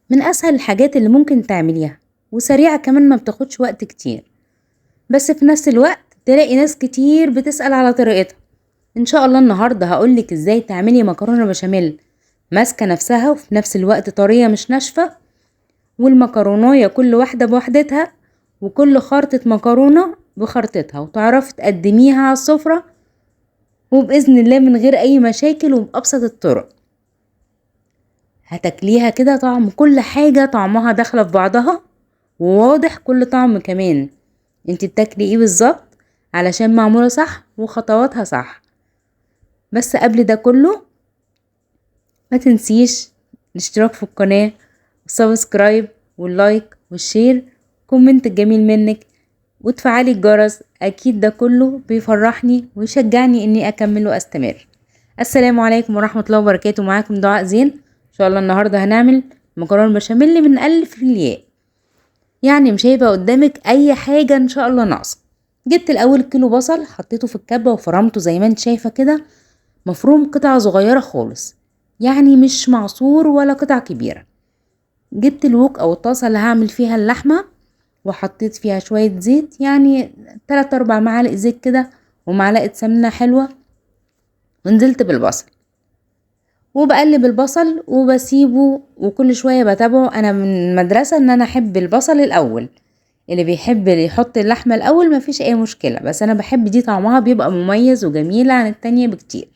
من اسهل الحاجات اللي ممكن تعمليها، وسريعة كمان، ما بتاخدش وقت كتير، بس في نفس الوقت تلاقي ناس كتير بتسأل على طريقتها. ان شاء الله النهاردة هقولك ازاي تعملي مكرونة بشاميل ماسكة نفسها وفي نفس الوقت طرية مش ناشفة، والمكروناية كل واحدة بوحدتها، وكل خرطة مكرونة بخرطتها، وتعرفي تقدميها على السفرة وبإذن الله من غير أي مشاكل وبأبسط الطرق. هتاكليها كده طعم كل حاجة طعمها داخلة في بعضها، وواضح كل طعم كمان انت بتاكلي ايه بالظبط، علشان معمولة صح وخطواتها صح. بس قبل ده كله ما تنسيش الاشتراك في القناة وال subscribe وال like وال share، comment الجميل منك، وتفعلي الجرس. اكيد ده كله بيفرحني ويشجعني اني اكمل واستمر. السلام عليكم ورحمة الله وبركاته. معاكم دعاء زين. ان شاء الله النهاردة هنعمل مكرونة بشاميل من ألف للياء، يعني مش هيبقى قدامك اي حاجة ان شاء الله ناقصة. جبت الاول كيلو بصل، حطيته في الكبة وفرمته زي ما انت شايفة كده، مفروم قطع صغيرة خالص، يعني مش معصور ولا قطع كبيرة. جبت الوك او الطاسة اللي هعمل فيها اللحمة، وحطيت فيها شوية زيت، يعني 3-4 معالق زيت كده، ومعلقة سمنة حلوة، ونزلت بالبصل وبقلب البصل وبسيبه، وكل شوية بتابعه. انا من مدرسة ان انا احب البصل الاول، اللي بيحب يحط اللحمة الاول مفيش اي مشكلة، بس انا بحب دي، طعمها بيبقى مميز وجميل عن التانية بكتير.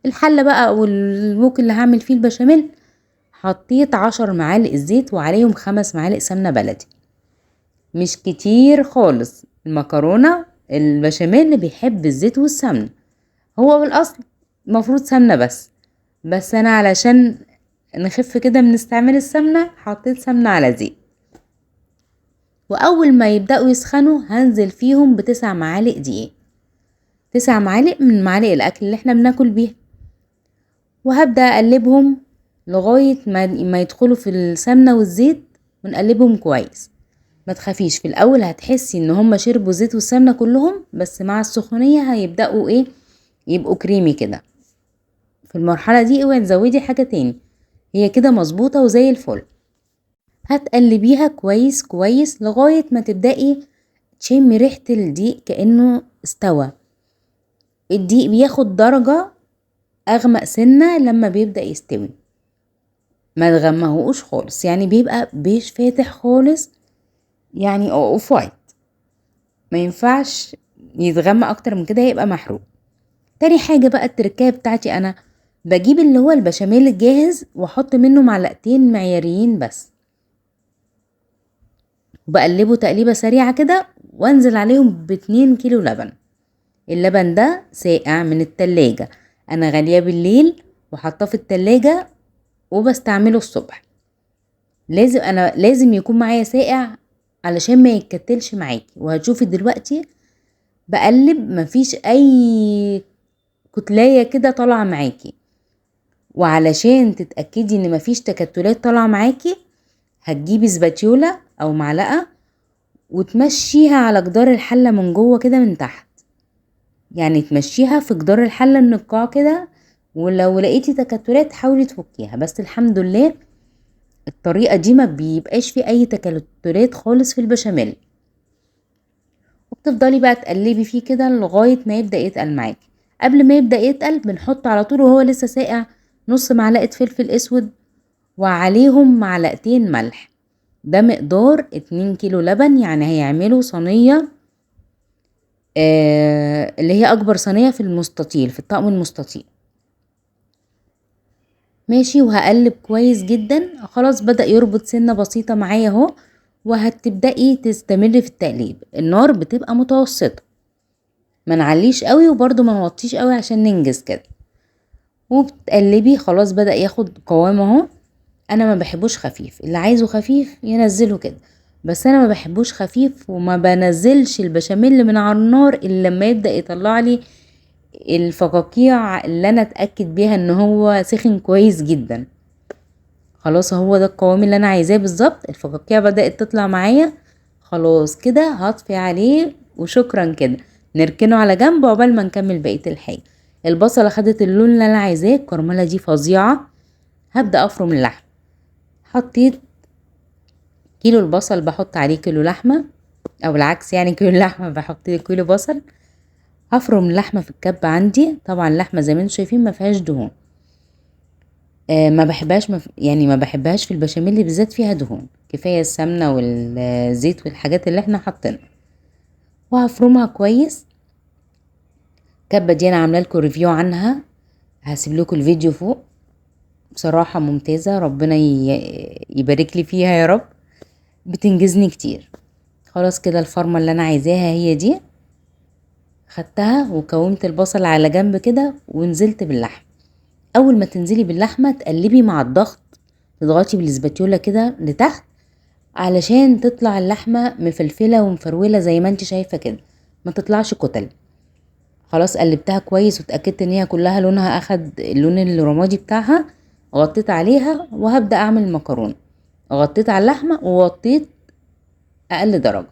الحلة بقى والوك اللي هعمل فيه البشاميل، حطيت 10 معالق زيت وعليهم 5 معالق سمنة بلدي، مش كتير خالص. المكرونة البشاميل بيحب الزيت والسمنة، هو بالاصل المفروض سمنة بس انا علشان نخف كده من استعمال السمنة حطيت سمنة على زيت. واول ما يبدأوا يسخنوا هنزل فيهم ب9 معالق دقيق، 9 معالق من معالق الاكل اللي احنا بناكل بيها، وهبدأ اقلبهم لغاية ما يدخلوا في السمنة والزيت، ونقلبهم كويس. ما تخافيش، في الاول هتحسي ان هم شربوا زيت والسمنة كلهم، بس مع السخونية هيبدأوا يبقوا كريمي كده. في المرحلة دي اوعي تزودي حاجة تاني، هي كده مظبوطة وزي الفل. هتقلبيها كويس كويس لغاية ما تبدأي تشمي ريحة الدقيق كأنه استوى. الدقيق بياخد درجة اغمق سنة لما بيبدأ يستوي، ما تغمقهوش خالص، يعني بيبقى بيش فاتح خالص، يعني off white، ما ينفعش يتغمق اكتر من كده، يبقى محروق. تاني حاجة بقى التركاية بتاعتي، انا بجيب اللي هو البشاميل الجاهز واحط منه معلقتين معياريين بس، وبقلبه تقليبة سريعة كده، وانزل عليهم ب2 كيلو لبن. اللبن ده ساقع من التلاجة، انا غالية بالليل وحطاه في التلاجة وبستعمله الصبح. لازم يكون معايا ساقع علشان ما يتكتلش معاكي. وهتشوفي دلوقتي بقلب مفيش اي كتلاية كده طالعة معاكي. وعلشان تتأكدي ان مفيش تكتلات طالعة معاكي، هتجيبي سباتيولا او معلقة وتمشيها على جدار الحلة من جوه كده من تحت، يعني تمشيها في جدار الحلة من القاع كده، ولو لقيتي تكتلات حاولي تفكيها. بس الحمد لله الطريقة دي ما بيبقاش في اي تكتلات خالص في البشاميل. وبتفضلي بقى تقلبي فيه كده لغاية ما يبدأ يتقل معاكي. قبل ما يبدأ يتقل بنحط على طول وهو لسه ساقع نص معلقة فلفل اسود، وعليهم معلقتين ملح. ده مقدار 2 كيلو لبن، يعني هيعملوا صينية اللي هي اكبر صينية في المستطيل، في الطقم المستطيل. ماشي، وهقلب كويس جدا. خلاص بدأ يربط سنة بسيطة معايا اهو، وهتبدأي تستمري في التقليب. النار بتبقى متوسطة، ما نعليش قوي وبرده ما نوطيش قوي عشان ننجز كده. وبتقلبي، خلاص بدأ ياخد قوام اهو. انا ما بحبوش خفيف، اللي عايزه خفيف ينزله كده، بس انا ما بحبوش خفيف، وما بنزلش البشاميل من على النار الا لما يبدأ يطلع لي الفقاقيع اللي انا اتأكد بيها ان هو سخن كويس جدا. خلاص هو ده القوام اللي انا عايزاه بالظبط. الفقاقيع بدأت تطلع معايا، خلاص كده هطفي عليه وشكرا كده، نركنه على جنب عقبال ما نكمل بقية الحاجة. البصلة خدت اللون اللي انا عايزاه، الكرملة دي فظيعة. هبدأ افرم اللحم. حطيت كيلو البصل بحط عليه كيلو لحمة، او العكس يعني كيلو لحمة بحط كيلو بصل. هفرم اللحمة في الكبة عندي. طبعا اللحمة زي ما انتم شايفين ما فيهاش دهون، ما بحبهاش يعني ما بحبهاش في البشاميل بالذات فيها دهون، كفاية السمنة والزيت والحاجات اللي احنا حاطينها. وهفرمها كويس. الكبة دي انا عامله لكم review عنها، هسيب لكم الفيديو فوق. بصراحة ممتازة، ربنا يبارك لي فيها يا رب، بتنجزني كتير. خلاص كده الفرمة اللي انا عايزاها هي دي، خدتها وكومت البصل على جنب كده ونزلت باللحمة. اول ما تنزلي باللحمة تقلبي مع الضغط، تضغطي بالاسباتيولا كده لتحت علشان تطلع اللحمة مفلفلة ومفرولة زي ما انت شايفة كده، ما تطلعش كتل. خلاص قلبتها كويس واتأكدت ان هي كلها لونها اخد اللون الرمادي بتاعها. غطيت عليها وهبدأ اعمل المكرونة. غطيت على اللحمة ووطيت اقل درجة.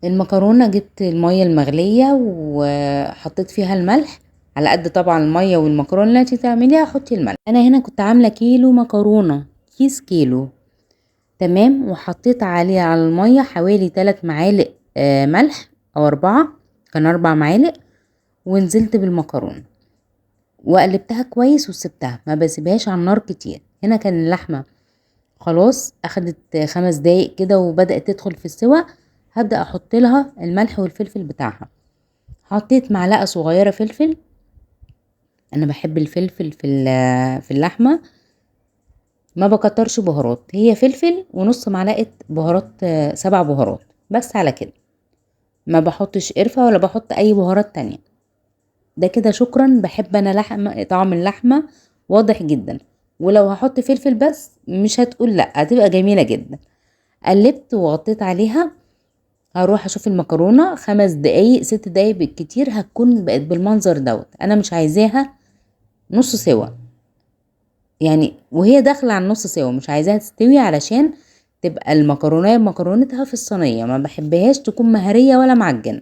المكرونة جبت المية المغلية وحطيت فيها الملح على قد طبعا المية والمكرونة اللي انت تعمليها حطي الملح. انا هنا كنت عاملة كيلو مكرونة، كيس كيلو، تمام. وحطيت عليها على المية حوالي 3 معالق ملح او 4، كان 4 معالق. ونزلت بالمكرونة وقلبتها كويس وسبتها، ما بسيبهاش على النار كتير. هنا كان اللحمة خلاص اخدت 5 دقايق كده وبدأت تدخل في السوا. هبدأ احط لها الملح والفلفل بتاعها. حطيت معلقة صغيرة فلفل، انا بحب الفلفل في اللحمة، ما بكترش بهارات، هي فلفل ونص معلقة بهارات، 7 بهارات بس على كده. ما بحطش قرفة ولا بحط اي بهارات تانية. ده كده شكرا. بحب انا لحمة، طعم اللحمة واضح جدا، ولو هحط فلفل بس مش هتقول لا، هتبقى جميلة جدا. قلبت وغطيت عليها. هروح اشوف المكرونة 5 دقايق 6 دقايق بالكتير هتكون بقت بالمنظر دوت. انا مش عايزاها نص سوا يعني، وهي داخلة على النص سوا، مش عايزاها تستوي علشان تبقى المكرونة مكرونتها في الصينية، ما بحبهاش تكون مهرية ولا معجنة.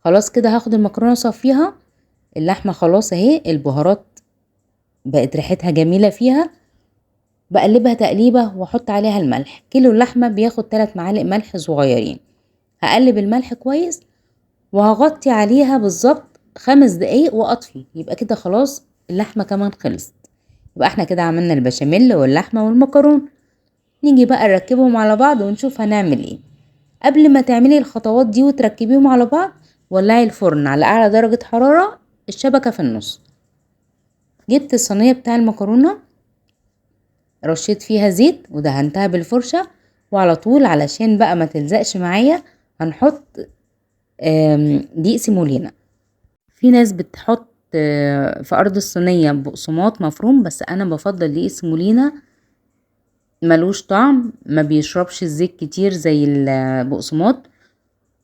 خلاص كده هاخد المكرونة اصفيها. اللحمة خلاص اهي، البهارات بقت ريحتها جميلة فيها. بقلبها تقليبة واحط عليها الملح. كيلو اللحمة بياخد 3 معالق ملح صغيرين. هقلب الملح كويس وهغطي عليها بالظبط 5 دقايق واطفي. يبقى كده خلاص اللحمة كمان خلصت. يبقى احنا كده عملنا البشاميل واللحمة والمكرونة. نيجي بقى نركبهم على بعض ونشوف هنعمل ايه. قبل ما تعملي الخطوات دي وتركبيهم على بعض، ولعي الفرن على اعلى درجة حرارة، الشبكة في النص. جبت الصينية بتاع المكرونة، رشيت فيها زيت ودهنتها بالفرشة، وعلى طول علشان بقى ما تلزقش معايا هنحط دقيق سيمولينا. في ناس بتحط في ارض الصينية بقسماط مفروم، بس انا بفضل دقيق سيمولينا، ملوش طعم، ما بيشربش الزيت كتير زي البقسماط،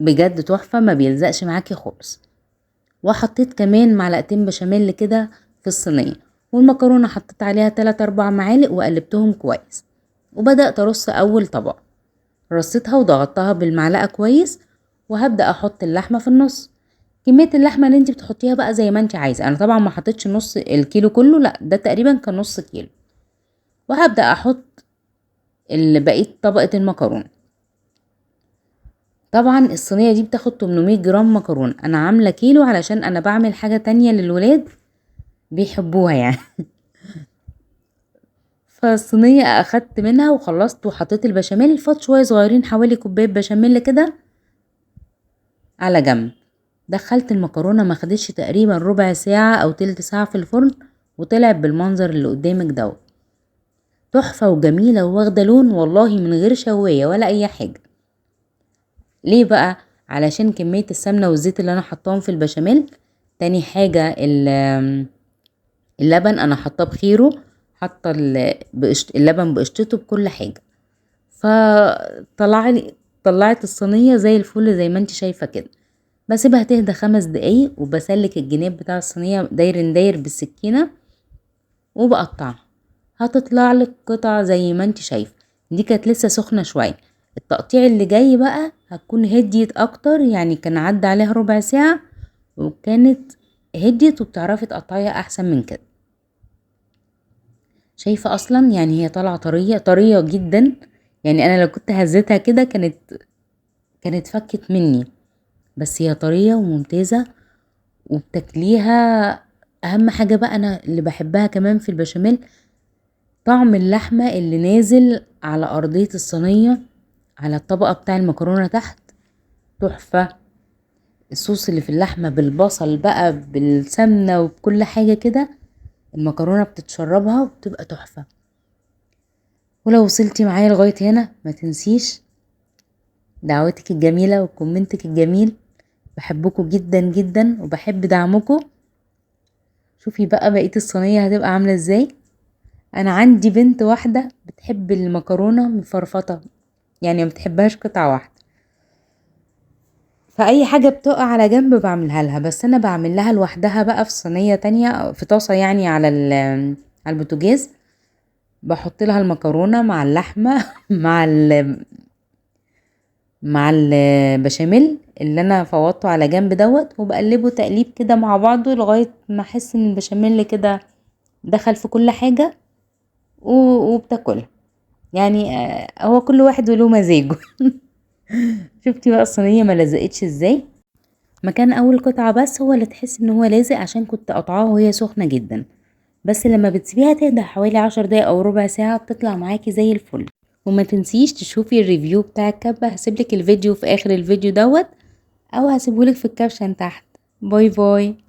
بجد تحفة، ما بيلزقش معاكي خالص. وحطيت كمان معلقتين بشاميل كده في الصينية، والمكرونة حطيت عليها 3-4 معالق وقلبتهم كويس، وبدأت ارص اول طبقة. رصيتها وضغطتها بالمعلقة كويس، وهبدأ احط اللحمة في النص. كمية اللحمة اللي انت بتحطيها بقى زي ما انت عايزة. انا طبعا ما حطيتش نص الكيلو كله، لا ده تقريبا كان نص كيلو. وهبدأ احط بقية طبقة المكرونة. طبعا الصينية دي بتاخد 800 جرام مكرونة، انا عاملة كيلو علشان انا بعمل حاجة تانية للولاد بيحبوها يعني. فالصينية اخدت منها وخلصت وحطيت البشاميل، فاض شوية صغيرين حوالي كوباية بشاميل كده على جنب. دخلت المكرونة، ما خدتش تقريبا ربع ساعة او تلت ساعة في الفرن، وطلعت بالمنظر اللي قدامك دوت، تحفة وجميلة وواخدة لون والله من غير شواية ولا اي حاجة. ليه بقى؟ علشان كمية السمنة والزيت اللي انا حطاهم في البشاميل. تاني حاجة اللبن انا حاطاه بخيره، حاطه اللبن بقشطته بكل حاجة، فطلع لي طلعت الصينية زي الفل زي ما انت شايفة كده. بسيبها تهدى 5 دقايق، وبسلك الجناب بتاع الصينية داير داير بالسكينة وبقطعها، هتطلع لك قطع زي ما انت شايفة. دي كانت لسه سخنة شوية، التقطيع اللي جاي بقى هتكون هديت اكتر، يعني كان عدى عليها ربع ساعة وكانت هديت وبتعرفي تقطعيها احسن من كده. شايفة اصلا يعني هي طالعة طرية طرية جدا، يعني انا لو كنت هزيتها كده كانت فكت مني، بس هي طرية وممتازة وبتاكليها. اهم حاجة بقى انا اللي بحبها كمان في البشاميل طعم اللحمة اللي نازل على ارضية الصينية على الطبقة بتاع المكرونة تحت، تحفة. الصوص اللي في اللحمة بالبصل بقى بالسمنة وبكل حاجة كده، المكرونة بتتشربها وبتبقى تحفة. ولو وصلتي معايا لغاية هنا ما تنسيش دعوتك الجميلة وكومنتك الجميل، بحبكم جدا جدا وبحب دعمكم. شوفي بقى بقية الصينية هتبقى عاملة ازاي. انا عندي بنت واحدة بتحب المكرونة مفرفطة، يعني ما بتحبهاش قطعة واحدة، فأي حاجة بتقع على جنب بعملها لها، بس أنا بعمل لها لوحدها بقى في صينية تانية، في طاسة يعني على البوتاجاز، بحط لها المكرونة مع اللحمة مع البشاميل اللي أنا فوضته على جنب دوت، وبقلبه تقليب كده مع بعضه لغاية ما أحس إن البشاميل كده دخل في كل حاجة وبتاكلها. يعني هو كل واحد وله مزاجه. شفتي بقى الصينية ما لزقتش ازاي؟ مكان اول قطعة بس هو اللي تحس ان هو لازق عشان كنت قطعاه وهي سخنة جدا، بس لما بتسيبيها تهدى حوالي 10 دقايق او ربع ساعة بتطلع معاكي زي الفل. وما تنسيش تشوفي ال review بتاع الكبة، هسيبلك الفيديو في اخر الفيديو دوت او هسيبهولك في ال caption تحت. bye bye.